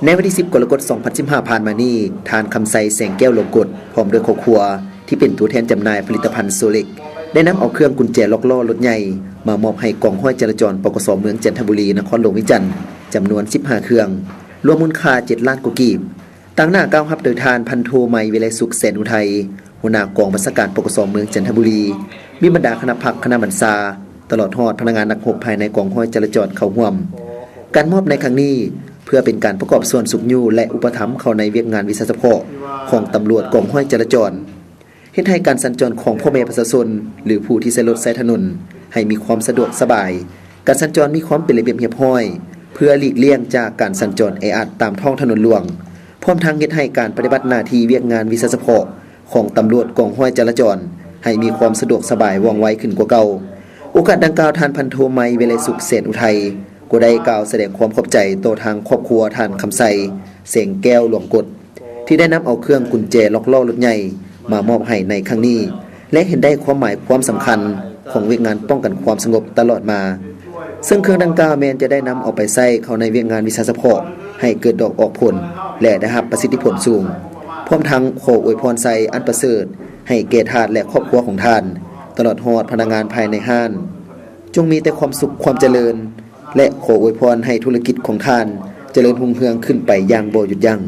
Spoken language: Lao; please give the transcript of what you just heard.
ໃນວັນທີສິບ ກໍລະກົດ ສອງພັນສິບຫ້າ ຜ່ານມານີ້, ທ່ານ ຄຳໄຊ ແສງແກ້ວ ຫຼວງກົດ ພ້ອມດ້ວຍຄອບຄົວ ທີ່ເປັນຕົວແທນຈຳໜ່າຍຜະລິດຕະພັນໂຊເລັກ ໄດ້ນຳເອົາເຄື່ອງກຸນແຈລັອກລໍ້ລົດໃຫຍ່ ມາມອບໃຫ້ກອງຮ້ອຍຈະລາຈອນ ປກສ ເມືອງຈັນທະບູລີ ນະຄອນຫຼວງວຽງຈັນ ຈຳນວນສິບຫ້າເຄື່ອງ, ລວມມູນຄ່າເຈັດລ້ານກວ່າກີບ. ຕາງໜ້າກ່າວຮັບໂດຍທ່ານ ພັນໂທ ໄມ ວິໄລສຸກ ແສນອຸໄທ ຫົວໜ້າກອງບັນຊາການ ປກສ ເມືອງຈັນທະບູລີ, ມີບັນດາຄະນະພັກຄະນະບັນຊາ, ຕະຫຼອດຮອດພະນັກງານນັກຮົບພາຍໃນກອງຮ້ອຍຈະລາຈອນເຂົ້າຮ່ວມ. ການມອບໃນຄັ້ງນີ້ ເພື່ອເປັນການປະກອບສ່ວນຊຸກຍູ້ ແລະ ອຸປະຖຳເຂົ້າໃນວຽກງານວິຊາສະເພາະຂອງຕຳຫຼວດກອງຮ້ອຍຈະລາຈອນ, ເຮັດໃຫ້ການສັນຈອນຂອງພໍ່ແມ່ປະຊາຊົນ ຫຼື ຜູ້ທີ່ໃຊ້ລົດໃຊ້ຖະໜົນ ໃຫ້ມີຄວາມສະດວກສະບາຍ, ການສັນຈອນມີຄວາມເປັນລະບຽບຮຽບຮ້ອຍ ເພື່ອຫຼີກລ່ຽງຈາກການສັນຈອນແອອັດຕາມທ້ອງຖະໜົນຫຼວງ, ພ້ອມທັງເຮັດໃຫ້ການປະຕິບັດໜ້າທີ່ວຽກງານວິຊາສະເພາະຂອງຕຳຫຼວດກອງຮ້ອຍຈະລາຈອນ ໃຫ້ມີຄວາມສະດວກສະບາຍວ່ອງໄວຂຶ້ນກວ່າເກົ່າ. ໂອກາດດັ່ງກ່າວ, ທ່ານ ພັນໂທ ໄມ ວິໄລສຸກ ແສນອຸໄທ ກໍໄດ້ກ່າວສະແດງຄວາມຂອບໃຈຕໍ່ທາງຄອບຄົວທ່ານ ຄຳໄຊ ແສງແກ້ວ ຫຼວງກົດ ທີ່ໄດ້ນຳເອົາເຄື່ອງກຸນແຈລັອກລໍ້ລົດໃຫຍ່ມາມອບໃຫ້ໃນຄັ້ງນີ້ ແລະ ເຫັນໄດ້ຄວາມໝາຍຄວາມສຳຄັນຂອງວຽກງານປ້ອງກັນຄວາມສະຫງົບຕະຫຼອດມາ, ເຊິ່ງເຄື່ອງດັ່ງກ່າວແມ່ນຈະໄດ້ນຳເອົາໄປໃຊ້ເຂົ້າໃນວຽກງານວິຊາສະເພາະໃຫ້ເກີດດອກອອກຜົນ ແລະ ໄດ້ຮັບປະສິດທິຜົນສູງ, ພ້ອມທັງຂໍອວຍພອນໄຊອັນປະເສີດໃຫ້ແກ່ທ່ານ ແລະ ຄອບຄົວຂອງທ່ານ, ຕະຫຼອດຮອດພະນັກງານພາຍໃນຮ້ານ, ຈົ່ງມີແຕ່ຄວາມສຸກຄວາມຈະເລີນ ແລະ ຂໍອວຍພອນໃຫ້ທຸລະກິດຂອງທ່ານຈະເລີນຮຸ່ງເຮືອງຂຶ້ນໄປຢ່າງບໍ່ຢຸດຢັ້ງ.